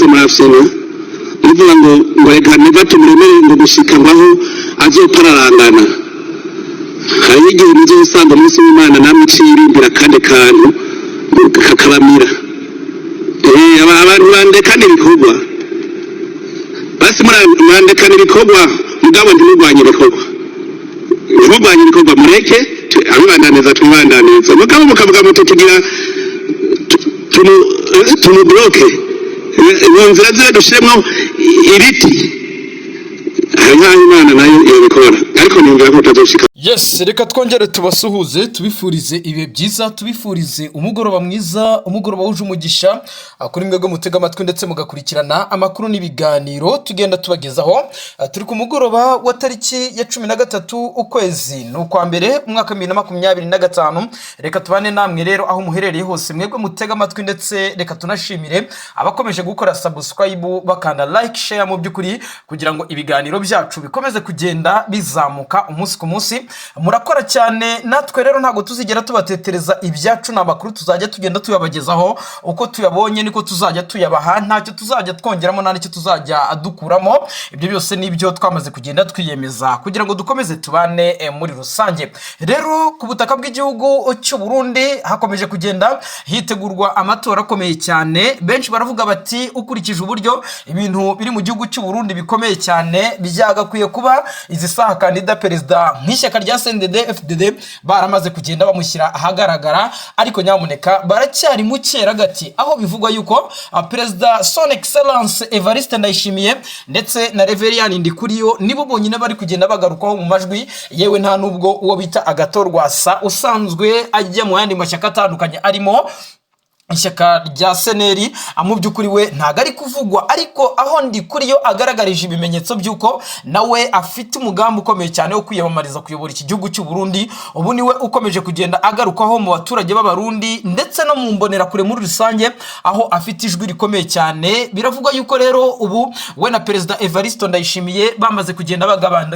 Murafyina muvuga ngo reka Neva tumuremere, ngo gushika ngaho azopararangana. Hari igihe muzosanga umunsi w'Imana namwe icirimbira akandi kantu kakabamira. Abantu bandekana ibikorwa basi, murandekana ibikorwa, mugabo ntimurwanye ibikorwa, ntimurwanye ibikorwa, mureke abibandaniza, tumubandanize, mugabo mukavuga muti tugira tumubloke mu nzira ziwe, dushiremo ibiti. Hari nk'aho Imana nayo yobikora, ariko niyumvira ko utazoshika. Yes, reka twongere tubasuhuze, tubifurize ibihe byiza, tubifurize umugoroba mwiza, umugoroba wuje umugisha kuri mwebwe mutega amatwi ndetse mugakurikirana amakuru n'ibiganiro tugenda tubagezaho. Turi ku mugoroba wa tariki ya 13, ukwezi ni ukwa mbere, umwaka wa 2025. Reka tubane namwe rero aho muherereye hose, mwebwe mutega amatwi, ndetse reka tunashimire abakomeje gukora subscribe, bakanda like, share, mu by'ukuri kugira ngo ibiganiro byacu bikomeze kugenda bizamuka umunsi ku munsi. Murakora cyane, natwe rero ntabwo tuzigera tubatetereza. Ibyacu ni amakuru, tuzajya tugenda tuyabagezaho uko tuyabonye, niko tuzajya tuyabaha, ntacyo tuzajya twongeramo, nta n'icyo tuzajya dukuramo. Ibyo byose nibyo twamaze kugenda twiyemeza kugira ngo dukomeze tubane muri rusange. Rero ku butaka bw'igihugu cy'u Burundi hakomeje kugenda hitegurwa amatora akomeye cyane. Benshi baravuga bati ukurikije uburyo ibintu biri mu gihugu cy'u Burundi bikomeye cyane, byagakwiye kuba izi saha kandida perezida nk'ishyaka rya CNDD FDD baramaze kugenda bamushyira ahagaragara, ariko nyamuneka baracyari mu cyeragati, aho bivugwa yuko perezida Son Excellence Evariste Ndayishimiye ndetse na Reverien Ndikuriyo nibo bonyine bari kugenda bagarukwaho mu majwi. Yewe, nta nubwo uwo bita Agathon Rwasa usanzwe ajya mu yandi mashyaka atandukanye arimo ishyaka rya CNL, mu by'ukuri we ntabwo ari kuvugwa, ariko aho Ndikuriyo agaragarije ibimenyetso by'uko nawe afite umugambi ukomeye cyane wo kwiyamamariza kuyobora iki gihugu cy'u Burundi. Ubu niwe ukomeje kugenda agarukwaho mu baturage b'Abarundi ndetse no mu mbonerakure muri rusange, aho afite ijwi rikomeye cyane. Biravugwa yuko rero ubu we na Perezida Evariste Ndayishimiye bamaze kugenda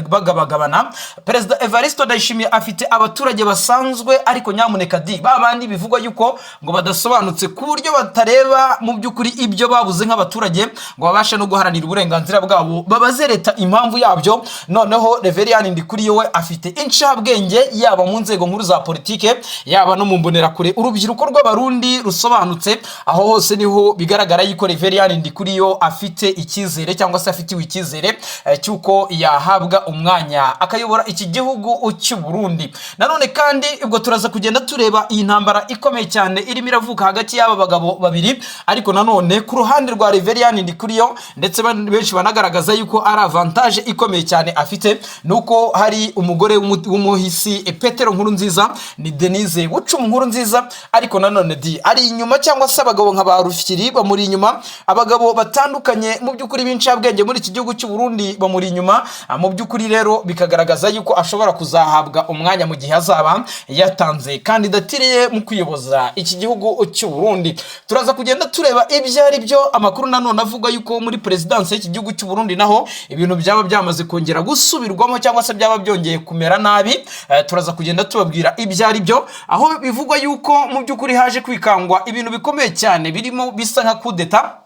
bagabagabana. Perezida Evariste Ndayishimiye afite abaturage basanzwe, ariko nyamuneka di ba bandi bivugwa yuko ngo badasobanutse ku buryo batareba mu by'ukuri ibyo babuze nk'abaturage ngo babashe no guharanira uburenganzira bwabo, babaze leta impamvu yabyo. Noneho Reverien Ndikuriyo we afite incabwenge, yaba mu nzego nkuru za politike, yaba no mu mbonerakure, urubyiruko rw'Abarundi rusobanutse. Aho hose niho bigaragara yuko Reverien Ndikuriyo afite icyizere cyangwa se afitiwe icyizere cy'uko yahabwa umwanya akayobora iki gihugu cy'u Burundi. Nanone kandi ubwo turaza kugenda tureba iyi ntambara ikomeye cyane irimo iravuka hagati y'aba bagabo babiri, ariko nanone ku ruhande rwa Reverien Ndikuriyo, ndetse benshi banagaragaza yuko ari avantage ikomeye cyane afite, nuko hari umugore w'umuhisi Petero Nkurunziza, ni Denise Bucumi Nkurunziza. Ariko nanone di ari inyuma, cyangwa se abagabo nka ba Rufyiri bamuri inyuma, abagabo batandukanye mu by'ukuri b'incabwenge muri iki gihugu cy'u Burundi bamuri inyuma. Mu by'ukuri rero bikagaragaza yuko ashobora kuzahabwa umwanya mu gihe azaba yatanze kandidatire ye mu kuyoboza iki gihugu cy'u Burundi. Turaza kugenda tureba ibyo ari byo. Amakuru nanone avuga yuko muri perezidansi y'iki gihugu cy'u Burundi naho ibintu byaba byamaze kongera gusubirwamo, cyangwa se byaba byongeye kumera nabi. Turaza kugenda tubabwira ibyo ari byo, aho bivugwa yuko mu by'ukuri haje kwikangwa ibintu bikomeye cyane birimo bisa nka kudeta,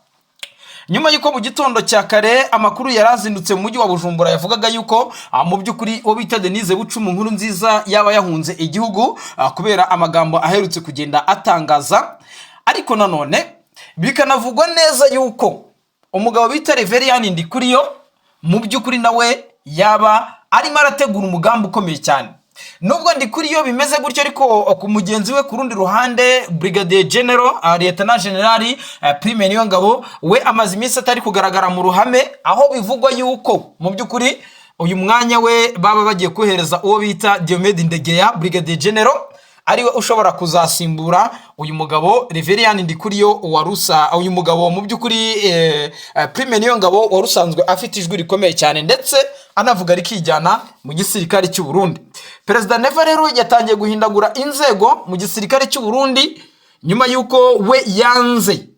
nyuma y'uko mu gitondo cya kare amakuru yari azindutse mu mujyi wa Bujumbura yavugaga yuko mu by'ukuri uwo bita Denise Bucumu Nkurunziza yaba yahunze igihugu kubera amagambo aherutse kugenda atangaza. Ariko nanone bikanavugwa neza yuko umugabo bita Reverien Ndikuriyo mu by'ukuri nawe yaba arimo arategura umugambi ukomeye cyane. Nubwo Ndikuriyo bimeze gutyo, ariko ku mugenzi we ku rundi ruhande, Brigadier General, Lieutenant General Prime Niyongabo, we amaze iminsi atari kugaragara mu ruhame, aho bivugwa yuko mu by'ukuri uyu mwanya we baba bagiye kohereza uwo bita Diomede Ndegeya, Brigadier General, ariwe ushobora kuzasimbura uyu mugabo Reverien Ndikuriyo warusa, uyu mugabo mu by'ukuri Prime Niyongabo wari usanzwe afite ijwi rikomeye cyane ndetse anavuga rikijyana mu gisirikare cy'u Burundi. Perezida Neva rero yatangiye guhindagura inzego mu gisirikare cy'u Burundi nyuma y'uko we yanze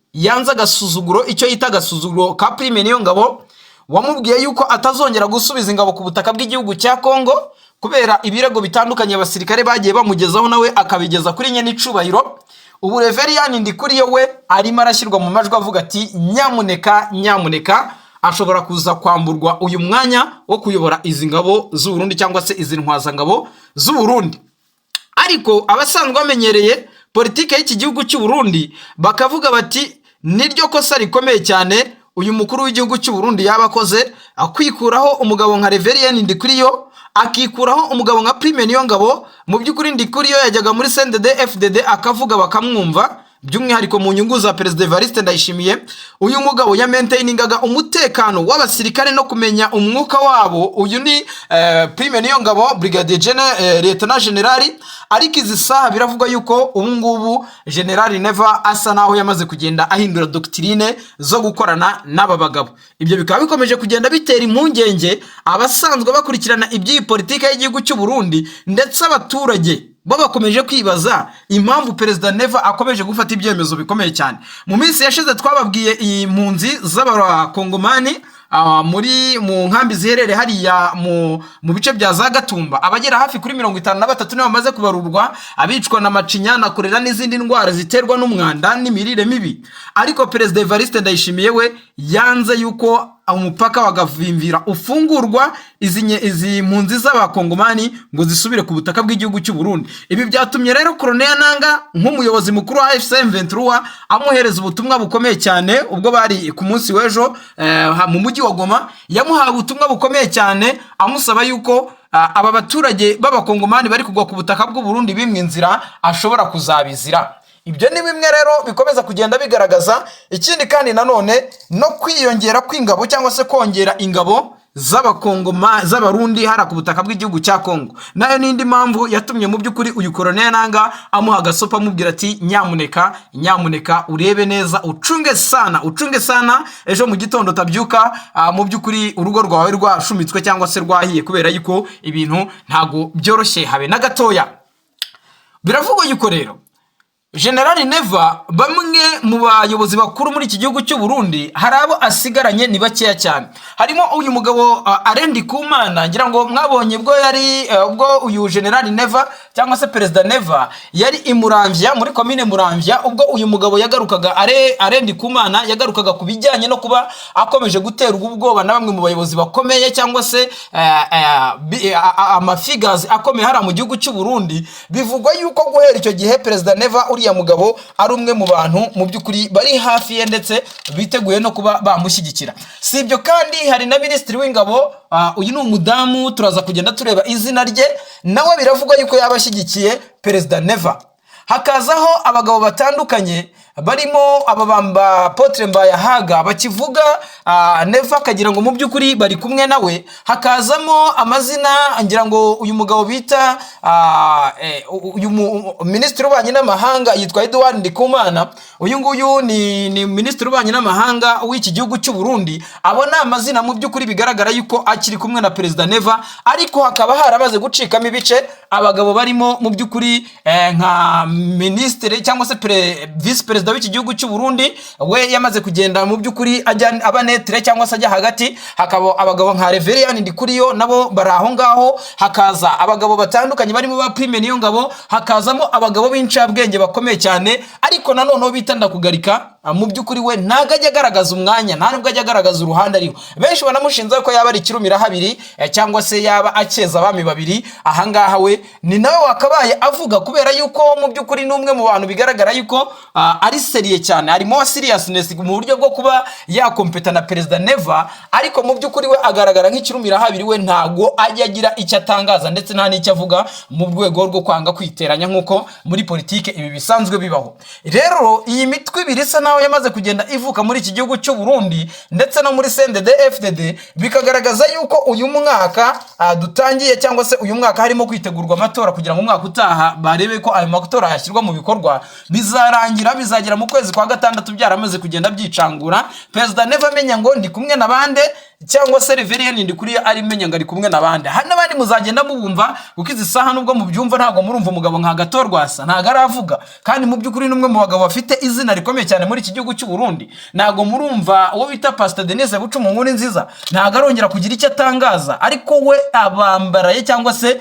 agasuzuguro, icyo yita agasuzuguro ka Prime Niyongabo, wamubwiye yuko atazongera gusubiza ingabo ku butaka bw'igihugu cya Kongo kubera ibirego bitandukanye abasirikare bagiye bamugezaho, nawe akabigeza kuri nyenicubahiro. Ubu Reveriyani Ndikuriyo we arimo arashyirwa mu majwi avuga ati: "Nyamuneka, nyamuneka," ashobora kuza kwamburwa uyu mwanya wo kuyobora izi ngabo z'u Burundi cyangwa se izi ntwazangabo z'u Burundi. Ariko abasanzwe bamenyereye politike y'iki gihugu cy'u Burundi bakavuga bati: "Niryo kosa rikomeye cyane uyu mukuru w'igihugu cy'u Burundi yaba akoze, kwikuraho umugabo nka Reverien Ndikuriyo, akikuraho umugabo nka Prime Niyongabo." Mu by'ukuri Ndikuriyo yajyaga muri CNDD FDD akavuga bakamwumva, by'umwihariko mu nyungu za Perezida Evariste Ndayishimiye. Uyu mugabo yamaintainingaga umutekano w'abasirikare no kumenya umwuka wabo. Uyu ni Prime Niyongabo, Brigadier General, Lieutenant General. Ariko izi saha biravugwa yuko ubu ngubu General Neva asa naho yamaze kugenda ahindura doctrine zo gukorana n'aba bagabo. Ibyo bikaba bikomeje kugenda bitera impungenge abasanzwe bakurikirana iby'iyi politike y'igihugu cy'u Burundi, ndetse abaturage bo bakomeje kwibaza impamvu Perezida Neva akomeje gufata ibyemezo bikomeye cyane. Mu minsi yashize twababwiye iyi mpunzi z'Abakongomani muri mu nkambi ziherereye hariya mu bice bya za Gatumba, abagera hafi kuri 53 nibo bamaze kubarurwa, abicwa na macinya na korera n'izindi ndwara ziterwa n'umwanda n'imirire mibi. Ariko Perezida Evariste Ndayishimiye we yanze yuko umupaka wa Gavimvira ufungurwa, izi mpunzi z'Abakongomani ngo zisubire ku butaka bw'igihugu cy'u Burundi. Ibi byatumye rero Colonel Nanga, nk'umuyobozi mukuru wa AFC M23, amuhereza ubutumwa bukomeye cyane ubwo bari ku munsi w'ejo mu mujyi wa Goma. Yamuhaye ubutumwa bukomeye cyane amusaba yuko aba baturage b'Abakongomani bari kugwa ku butaka bw'u Burundi bimwe inzira ashobora kuzabizira. Ibyo ni bimwe rero bikomeza kugenda bigaragaza. Ikindi kandi nanone no kwiyongera kw'ingabo cyangwa se kongera ingabo z'Abakongoma, z'Abarundi hariya ku butaka bw'igihugu cya Kongo, nayo n'indi mpamvu yatumye mu by'ukuri uyu Colonel Nanga amuha agasopo, amubwira ati: "Nyamuneka, nyamuneka, urebe neza, ucunge sana, ucunge sana, ejo mu gitondo utabyuka mu by'ukuri urugo rwawe rwashumitswe cyangwa se rwahiye," kubera yuko ibintu ntago byoroshye habe na gatoya. Biravugwa yuko rero General Neva, bamwe mu bayobozi bakuru muri iki gihugu cy'u Burundi, hari abo asigaranye, ni bakeya cyane. Harimo uyu mugabo Alain Ndikumana. Ngira ngo mwabonye ubwo yari ubwo uyu General Neva cyangwa se Perezida Neva yari i Muramvya, muri komine Muramvya, ubwo uyu mugabo yagarukaga, Alain Ndikumana yagarukaga ku bijyanye no kuba akomeje guterwa ubwoba na bamwe mu bayobozi bakomeye cyangwa se amafigures akomeye hariya mu gihugu cy'u Burundi. Bivugwa yuko guhera icyo gihe Perezida Neva, uriya mugabo ari umwe mu bantu mu by'ukuri bari hafi ye ndetse biteguye no kuba bamushyigikira. Si ibyo kandi, hari na Minisitiri w'Ingabo, uyu ni umudamu, turaza kugenda tureba izina rye, nawe biravugwa yuko yaba ashyigikiye Perezida Neva. Hakazaho abagabo batandukanye barimo ababamba Apotre Mbayahaga bakivuga, Neva akagira ngo mu by'ukuri bari kumwe nawe. Hakazamo amazina, ngira ngo uyu mugabo bita uyu minisitiri w'ububanyi n'amahanga yitwa Edouard Ndikumana. Uyu nguyu ni minisitiri w'ububanyi n'amahanga w'iki gihugu cy'u Burundi. Abo ni amazina mu by'ukuri bigaragara yuko akiri kumwe na Perezida Neva, ariko hakaba haramaze gucikamo ibice. Abagabo barimo mu by'ukuri nka minisitiri cyangwa se visi perezida w'iki gihugu cy'u Burundi, we yamaze kugenda mu by'ukuri ajya aba neutre cyangwa se ajya hagati. Hakaba abagabo nka Reverien Ndikuriyo, nabo bari aho ngaho. Hakaza abagabo batandukanye barimo ba Prime Niyongabo, hakazamo abagabo b'incabwenge bakomeye cyane. Ariko nanone bita Ndakugarika, mu by'ukuri we ntabwo ajya agaragaza umwanya, nta nubwo ajya agaragaza uruhande ariho. Benshi banamushinza ko yaba ari ikirumira habiri, cyangwa se yaba akeza abami babiri. Ahangaha we ni nawe wakabaye avuga, kubera yuko mu by'ukuri ni umwe mu bantu bigaragara yuko ari sérieux cyane, harimo seriousness mu buryo bwo kuba yakompeta na Perezida Neva. Ariko mu by'ukuri we agaragara nk'ikirumira habiri, we ntago ajya agira icyo atangaza ndetse nta n'icyo avuga mu rwego rwo kwanga kwiteranya, nk'uko muri politike ibi bisanzwe bibaho. Rero iyi mitwe ibiri isa naho yamaze kugenda ivuka muri iki gihugu cy'u Burundi ndetse no muri CNDD FDD, bikagaragaza yuko uyu mwaka dutangiye cyangwa se uyu mwaka harimo kwitegurwa amatora, kugira ngo umwaka utaha barebe ko ayo matora yashyirwa mu bikorwa. Bizarangira bizagera mu kwezi kwa gatandatu byaramaze kugenda byicangura, Perezida Neva amenya ngo ndi kumwe na bande, cyangwa se Reverien Ndikuriyo ari menya ngo ari kumwe na bande. Hari n'abandi muzagenda mubumva, kuko izi saha nubwo mubyumva ntabwo murumva umugabo nka Gatorwasa, ntabwo aravuga, kandi mu by'ukuri ni umwe mu bagabo bafite izina rikomeye cyane muri iki gihugu cy'u Burundi. Ntabwo murumva uwo bita Pastor Denise Bucuma nkuru nziza, ntabwo arongera kugira icyo atangaza, ariko we abambaraye cyangwa se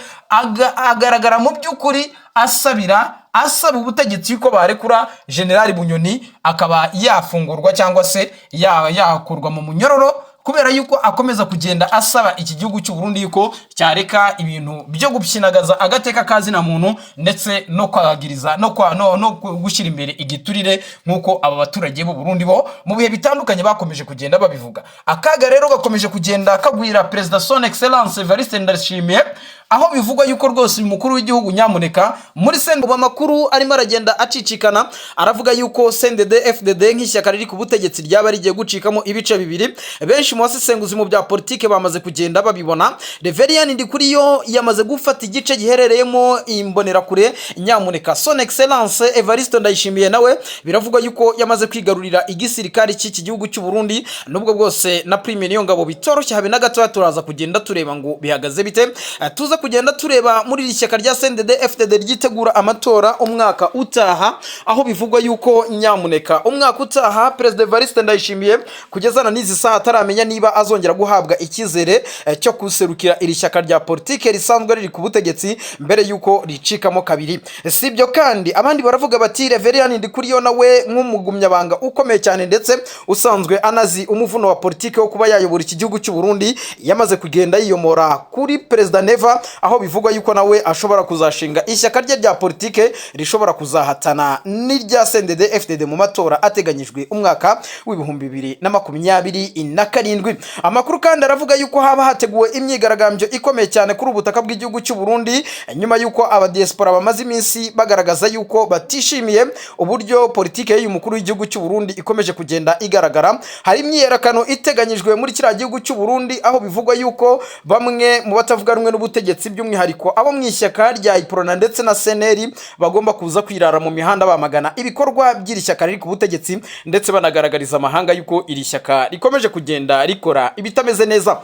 agaragara mu by'ukuri asabira asaba ubutegetsi yuko barekura Generali Bunyoni akaba yafungurwa cyangwa se yakurwa mu munyororo, kubera yuko akomeza kugenda asaba iki gihugu cy'u Burundi yuko cyareka ibintu byo gupyinagaza agateka ka zina muntu ndetse no kwagiriza no, kwa, no, no gushyira imbere igiturire, nk'uko aba baturage b'u Burundi bo mu bihe bitandukanye bakomeje kugenda babivuga. Akaga rero gakomeje kugenda kagwira Perezida Son Excellence Evariste Ndayishimiye, aho bivugwa yuko rwose uyu mukuru w'igihugu, nyamuneka, muri sende amakuru arimo aragenda acicikana aravuga yuko CNDD FDD nk'ishyaka riri ku butegetsi ryaba rigiye gucikamo ibice bibiri. Benshi mu basesenguzi mu bya politike bamaze kugenda babibona. Reverien Ndikuriyo yamaze gufata igice giherereyemo Imbonerakure. Nyamuneka, Son Excellence Evariste Ndayishimiye nawe biravugwa yuko yamaze kwigarurira igisirikare cy'iki gihugu cy'u Burundi, nubwo bwose na Prime Niyongabo bitoroshye habe na gatoya. Turaza kugenda tureba ngo bihagaze bite. Tuza kugenda tureba muri iri shyaka rya CNDD FDD ryitegura amatora umwaka utaha, aho bivugwa yuko nyamuneka umwaka utaha Perezida Evariste Ndayishimiye kugezana n'izi saha ataramenya niba azongera guhabwa icyizere cyo guserukira iri shyaka rya politike risanzwe riri ku butegetsi mbere yuko ricikamo kabiri. Si ibyo kandi, abandi baravuga bati Reverien Ndikuriyo nawe nk'umugumyabanga ukomeye cyane ndetse usanzwe anazi umuvuno wa politike wo kuba yayobora iki gihugu cy'u Burundi, yamaze kugenda yiyomora kuri Perezida Neva, aho bivugwa yuko nawe ashobora kuzashinga ishyaka rye rya politike rishobora kuzahatana n'irya CNDD FDD mu matora ateganyijwe umwaka w'2027. Amakuru kandi aravuga yuko haba hateguwe imyigaragambyo ikomeye cyane kuri ubu butaka bw'igihugu cy'u Burundi, nyuma yuko abadiaspora bamaze iminsi bagaragaza yuko batishimiye uburyo politike y'uyu mukuru w'igihugu cy'u Burundi ikomeje kugenda igaragara. Hari imyiyerekano iteganyijwe muri kiriya gihugu cy'u Burundi, aho bivugwa yuko bamwe mu batavuga rumwe n'ubutegetsi, by'umwihariko abo mu ishyaka rya Iprona ndetse na CNL, bagomba kuza kwirara mu mihanda bamagana ibikorwa by'iri shyaka riri ku butegetsi, ndetse banagaragariza amahanga yuko iri shyaka rikomeje kugenda rikora ibitameze neza.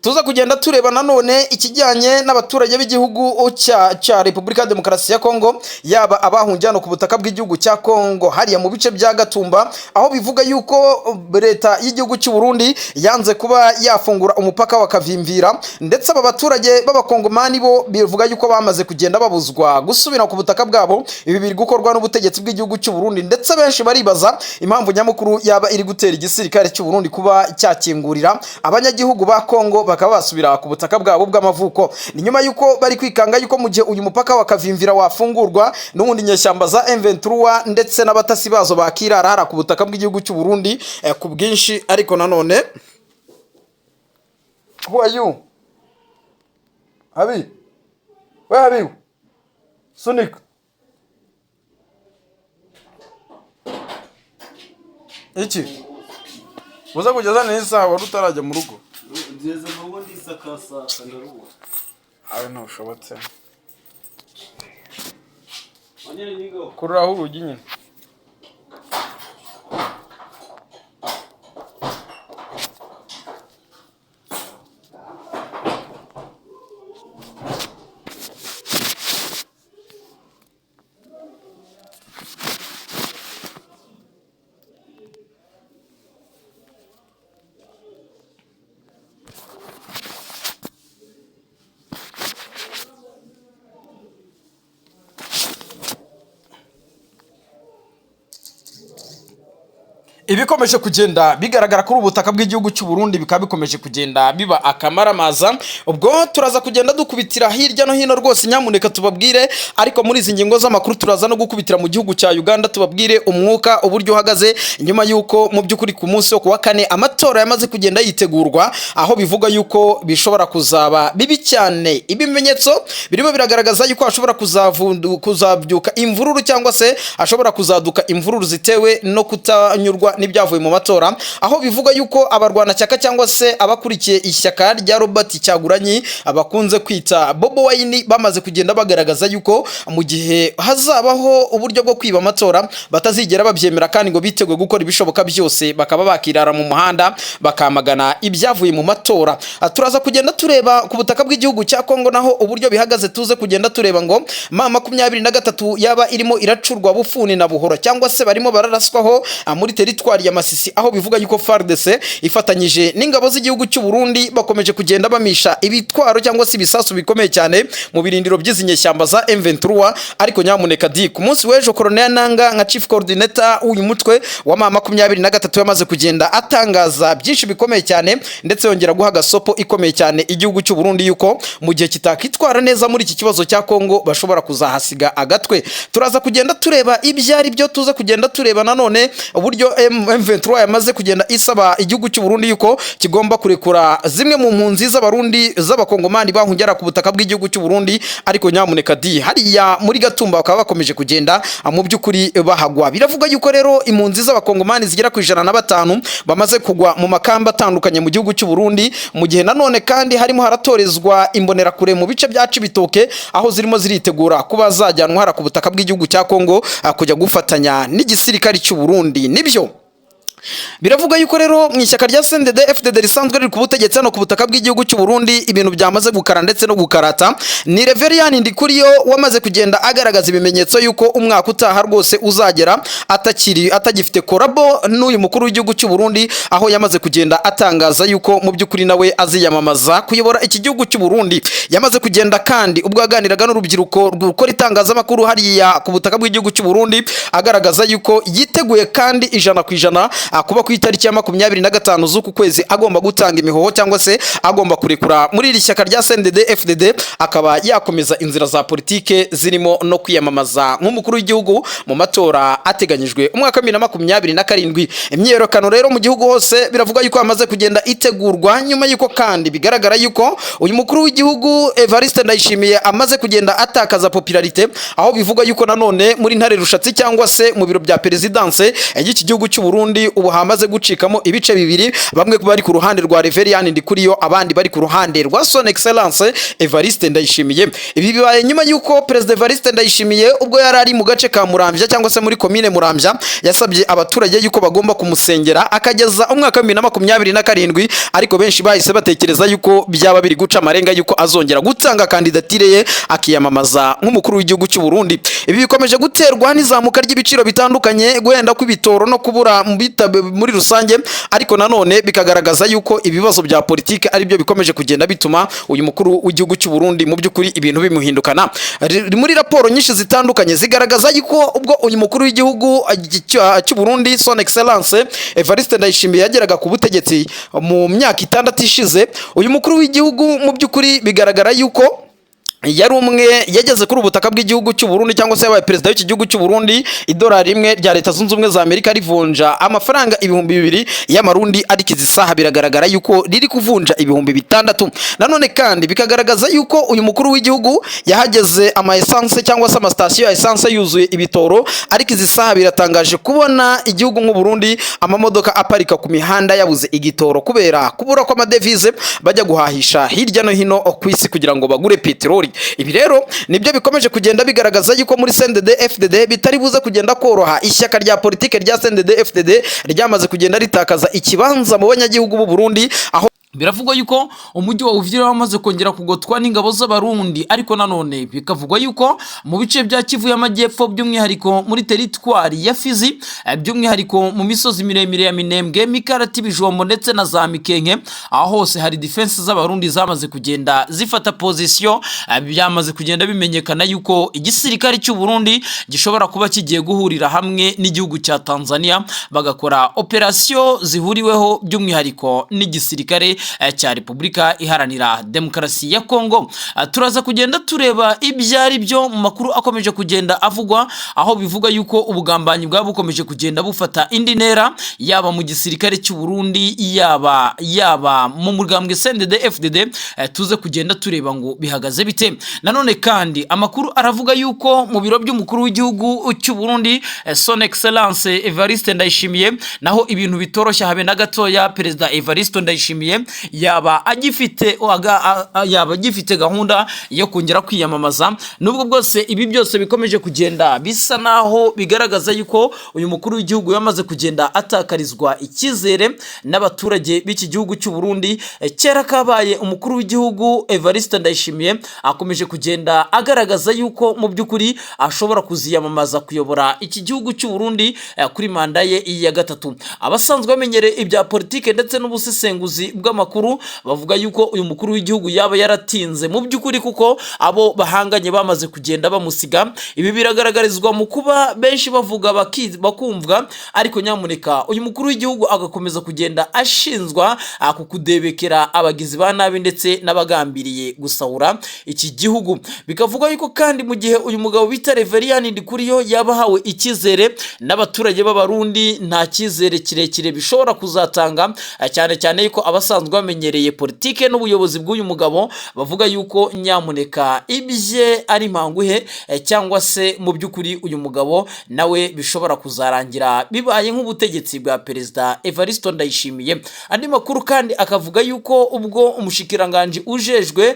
Tuza kugenda tureba nanone ikijyanye n'abaturage b'igihugu cya Repubulika ya Demokarasi ya Kongo, yaba abahungiye hano ku butaka bw'igihugu cya Kongo hariya mu bice bya Gatumba, aho bivuga yuko leta y'igihugu cy'u Burundi yanze kuba yafungura umupaka wa Kavimvira, ndetse aba baturage b'abakongomani bo bivuga yuko bamaze kugenda babuzwa gusubira ku butaka bwabo. Ibi biri gukorwa n'ubutegetsi bw'igihugu cy'u Burundi, ndetse benshi baribaza impamvu nyamukuru yaba iri gutera igisirikare cy'u Burundi kuba cyakingurira abanyagihugu ba Kongo bakaba basubira ku butaka bwabo bw'amavuko. Ni nyuma yuko bari kwikanga yuko mu gihe uyu mupaka wa Kavimvira wafungurwa, n'ubundi inyeshyamba za M23 ndetse n'abatasi bazo bakirara hara ku butaka bw'igihugu cy'u Burundi ku bwinshi. Ariko nanone, who are you? Habi, we Habi, sunika iki uza kugeza n'isaha wari utarajya mu rugo. Ngeze mu rugo ndisakasaka ndaruha. Abe ntushobotse. Wanyere nyigo. Kururaho urugi nyine. Ibikomeje kugenda bigaragara kuri ubu butaka bw'igihugu cy'u Burundi bikaba bikomeje kugenda biba akamaramaza. Ubwo turaza kugenda dukubitira hirya no hino rwose, nyamuneka tubabwire. Ariko muri izi ngingo z'amakuru turaza no gukubitira mu gihugu cya Uganda, tubabwire umwuka uburyo uhagaze nyuma y'uko mu by'ukuri ku munsi wo kuwa kane amatora yamaze kugenda yitegurwa, aho bivuga yuko bishobora kuzaba bibi cyane. Ibimenyetso birimo biragaragaza yuko hashobora kuzabyuka imvururu cyangwa se hashobora kuzaduka imvururu zitewe no kutanyurwa n'ibyavuye mu matora, aho bivuga yuko abarwanashyaka cyangwa se abakurikiye ishyaka rya Robert Kyagulanyi bakunze kwita Bobi Wine bamaze kugenda bagaragaza yuko mu gihe hazabaho uburyo bwo kwiba amatora batazigera babyemera, kandi ngo biteguye gukora ibishoboka byose bakaba bakirara mu muhanda bakamagana ibyavuye mu matora. Turaza kugenda tureba ku butaka bw'igihugu cya Kongo naho uburyo bihagaze, tuze kugenda tureba ngo M23 yaba irimo iracurwa bufuni na buhoro cyangwa se barimo bararaswaho muri teritwari teritwari ya Masisi, aho bivuga yuko FARDC ifatanyije n'ingabo z'igihugu cy'u Burundi bakomeje kugenda bamisha ibitwaro cyangwa se ibisasu bikomeye cyane mu birindiro by'izi nyeshyamba za M23. Ariko nyamuneka di, ku munsi w'ejo Colonel Nanga nka chief coordinator w'uyu mutwe wa M23 yamaze kugenda atangaza byinshi bikomeye cyane, ndetse yongera guha gasopo ikomeye cyane igihugu cy'u Burundi yuko mu gihe kitakitwara neza muri iki kibazo cya Kongo bashobora kuzahasiga agatwe. Turaza kugenda tureba ibyo ari byo, tuza kugenda tureba nanone uburyo M23 yamaze kugenda isaba igihugu cy'u Burundi yuko kigomba kurekura zimwe mu mpunzi z'Abarundi, z'Abakongomani bahungira ku butaka bw'igihugu cy'u Burundi. Ariko nyamuneka di, hariya muri Gatumba bakaba bakomeje kugenda mu by'ukuri bahagwa. Biravuga yuko rero impunzi z'Abakongomani zigera ku 105 bamaze kugwa mu makamba atandukanye mu gihugu cy'u Burundi, mu gihe nanone kandi harimo haratorezwa imbonerakure mu bice bya Cibitoke, aho zirimo ziritegura kuba zajyanwa hara ku butaka bw'igihugu cya Kongo kujya gufatanya n'igisirikare cy'u Burundi. Nibyo, biravuga yuko rero mu ishyaka rya CNDD FDD risanzwe riri ku butegetsi hano ku butaka bw'igihugu cy'u Burundi ibintu byamaze gukara ndetse no gukarata. Ni Reverien Ndikuriyo wamaze kugenda agaragaza ibimenyetso yuko umwaka utaha rwose uzagera atakiri, atagifite collabo n'uyu mukuru w'igihugu cy'u Burundi, aho yamaze kugenda atangaza yuko mu by'ukuri nawe aziyamamaza kuyobora iki gihugu cy'u Burundi. Yamaze kugenda kandi ubwo yaganiraga n'urubyiruko rukora itangazamakuru hariya ku butaka bw'igihugu cy'u Burundi agaragaza yuko yiteguye kandi 100% kuba ku itariki ya 25 z'uku kwezi agomba gutanga imihoho cyangwa se agomba kurekura muri iri shyaka rya CNDD FDD, akaba yakomeza inzira za politike zirimo no kwiyamamaza nk'umukuru w'igihugu mu matora ateganyijwe umwaka wa 2027. Imyiyerekano rero mu gihugu hose biravuga yuko hamaze kugenda itegurwa, nyuma yuko kandi bigaragara yuko uyu mukuru w'igihugu Evariste Ndayishimiye amaze kugenda atakaza popularité, aho bivuga yuko nanone muri Ntare Rushatsi cyangwa se mu biro bya perezidanse y'iki gihugu cy'u Burundi ubu hamaze gucikamo ibice bibiri: bamwe bari ku ruhande rwa Reverien Ndikuriyo, abandi bari ku ruhande rwa Son Excellence Evariste Ndayishimiye. Ibi bibaye nyuma yuko Perezida Evariste Ndayishimiye ubwo yari ari mu gace ka Muramvya cyangwa se muri komine Muramvya yasabye abaturage yuko bagomba kumusengera akageza umwaka wa 2027, ariko benshi bahise batekereza yuko byaba biri guca amarenga yuko azongera gutanga kandidatire ye akiyamamaza nk'umukuru w'igihugu cy'u Burundi. Ibi bikomeje guterwa n'izamuka ry'ibiciro bitandukanye, guhenda kw'ibitoro no kubura muri rusange, ariko nanone bikagaragaza yuko ibibazo bya politike ari byo bikomeje kugenda bituma uyu mukuru w'igihugu cy'u Burundi mu by'ukuri ibintu bimuhindukana. Muri raporo nyinshi zitandukanye zigaragaza yuko ubwo uyu mukuru w'igihugu cy'u Burundi Son Excellence Evariste Ndayishimiye yageraga ku butegetsi mu myaka 6 ishize, uyu mukuru w'igihugu mu by'ukuri bigaragara yuko yari umwe yageze kuri ubutaka bw'igihugu cy'u Burundi cyangwa se yabaye perezida w'iki gihugu cy'u Burundi idolari rimwe rya Leta Zunze Ubumwe za Amerika rivunja amafaranga 2000 y'amarundi, ariko izi saha biragaragara yuko riri kuvunja 6000. Nanone kandi bikagaragaza yuko uyu mukuru w'igihugu yahageze ama essence cyangwa se amasitasiyo ya essence yuzuye ibitoro, ariko izi saha biratangaje kubona igihugu nk'u Burundi amamodoka aparika ku mihanda yabuze igitoro kubera kubura kw'amadevize bajya guhahisha hirya no hino ku isi kugira ngo bagure peteroli. Ibi rero nibyo bikomeje kugenda bigaragaza yuko muri CNDD FDD bitari buze kugenda koroha. Ishyaka rya politike rya CNDD FDD ryamaze kugenda ritakaza ikibanza mu banyagihugu b'u Burundi, aho biravugwa yuko umujyi wa Uvira wamaze kongera kugotwa n'ingabo z'Abarundi. Ariko nanone bikavugwa yuko mu bice bya Kivu y'Amajyepfo, by'umwihariko muri teritwari ya Fizi, by'umwihariko mu misozi miremire ya Minembwe, Mikarati, Bijombo ndetse na za Mikenke, aho hose hari defense z'Abarundi zamaze kugenda zifata position. Byamaze kugenda bimenyekana yuko igisirikare cy'u Burundi gishobora kuba kigiye guhurira hamwe n'igihugu cya Tanzania bagakora operasiyo zihuriweho, by'umwihariko n'igisirikare cya Repubulika Iharanira Demokarasi ya Kongo. Turaza kugenda tureba ibyo ari byo mu makuru akomeje kugenda avugwa, aho bivuga yuko ubugambanyi bwaba bukomeje kugenda bufata indi ntera, yaba mu gisirikare cy'u Burundi, yaba mu mugambwe CNDD FDD. Tuze kugenda tureba ngo bihagaze bite. Nanone kandi amakuru aravuga yuko mu biro by'umukuru w'igihugu cy'u Burundi Son Excellence Evariste Ndayishimiye naho ibintu bitoroshye habe na gatoya. Perezida Evariste Ndayishimiye yaba agifite yaba agifite gahunda yo kongera kwiyamamaza, nubwo bwose ibi byose bikomeje kugenda bisa naho bigaragaza yuko uyu mukuru w'igihugu yamaze kugenda atakarizwa icyizere n'abaturage b'iki gihugu cy'u Burundi. Kera kabaye, umukuru w'igihugu Evariste Ndayishimiye akomeje kugenda agaragaza yuko mu by'ukuri ashobora kuziyamamaza kuyobora iki gihugu cy'u Burundi kuri manda ye ya gatatu. Abasanzwe bamenyereye ibya politike ndetse n'ubusesenguzi bw'amakuru bavuga yuko uyu mukuru w'igihugu yaba yaratinze mu by'ukuri, kuko abo bahanganye bamaze kugenda bamusiga. Ibi biragaragarizwa mu kuba benshi bavuga bakumvwa, ariko nyamuneka uyu mukuru w'igihugu agakomeza kugenda ashinzwa ku kudebekera abagizi ba nabi ndetse n'abagambiriye gusahura iki gihugu. Bikavugwa yuko kandi mu gihe uyu mugabo bita Reverien Ndikuriyo yaba ahawe icyizere n'abaturage b'Abarundi, nta cyizere kirekire bishobora kuzatanga, cyane cyane yuko abasanzwe bamenyereye politike n'ubuyobozi bw'uyu mugabo bavuga yuko nyamuneka ibye ari impanguhe, cyangwa se mu by'ukuri uyu mugabo nawe bishobora kuzarangira bibaye nk'ubutegetsi bwa Perezida Evariste Ndayishimiye. Andi makuru kandi akavuga yuko ubwo umushikiranganji ujejwe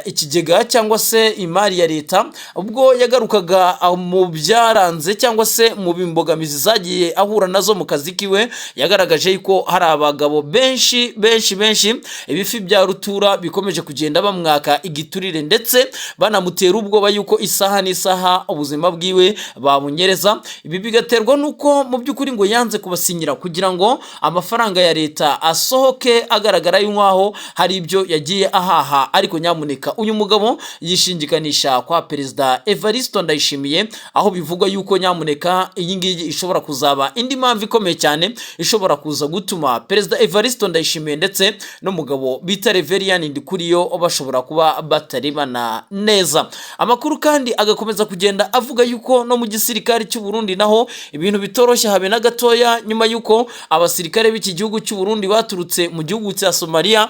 ikigega cyangwa se imari ya leta, ubwo yagarukaga mu byaranze cyangwa se mu bimbogamizi zagiye ahura nazo mu kazi kiwe, yagaragaje yuko hari abagabo benshi benshi benshi, ibifi bya rutura, bikomeje kugenda bamwaka igiturire ndetse banamutera ubwoba yuko isaha n'isaha ubuzima bwiwe babunyereza. Ibi bigaterwa n'uko mu by'ukuri ngo yanze kubasinyira kugira ngo amafaranga ya leta asohoke agaragara nk'aho hari ibyo yagiye ahaha, ariko nyamuneka uyu mugabo yishingikanisha kwa Perezida Evariste Ndayishimiye, aho bivugwa yuko nyamuneka iyi ngiyi ishobora kuzaba indi mpamvu ikomeye cyane ishobora kuza gutuma Perezida Evariste Ndayishimiye ndetse n'umugabo bita Reverien Ndikuriyo bashobora kuba batarebana neza. Amakuru kandi agakomeza kugenda avuga yuko no mu gisirikare cy'u Burundi naho ibintu bitoroshye habe na gatoya, nyuma yuko abasirikare b'iki gihugu cy'u Burundi baturutse mu gihugu cya Somalia,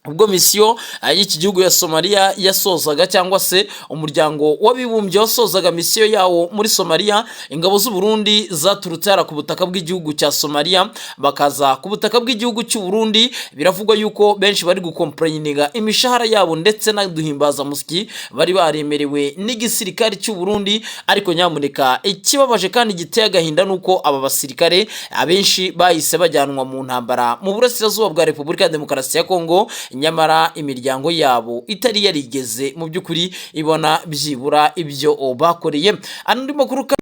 ubwo misiyo y'iki gihugu ya Somalia yasozaga, cyangwa se Umuryango w'Abibumbye wasozaga misiyo yawo muri Somalia, ingabo z'u Burundi zaturutse hara ku butaka bw'igihugu cya Somalia bakaza ku butaka bw'igihugu cy'u Burundi. Biravugwa yuko benshi bari gucomplaininga imishahara yabo ndetse n'uduhimbazamusyi bari baremerewe n'igisirikare cy'u Burundi. Ariko nyamuneka ikibabaje kandi giteye agahinda nuko aba basirikare abenshi bahise bajyanwa mu ntambara mu burasirazuba bwa Repubulika ya Demokarasi ya Kongo, nyamara imiryango yabo itari yarigeze mu by'ukuri ibona byibura ibyo bakoreye. Andi makuru.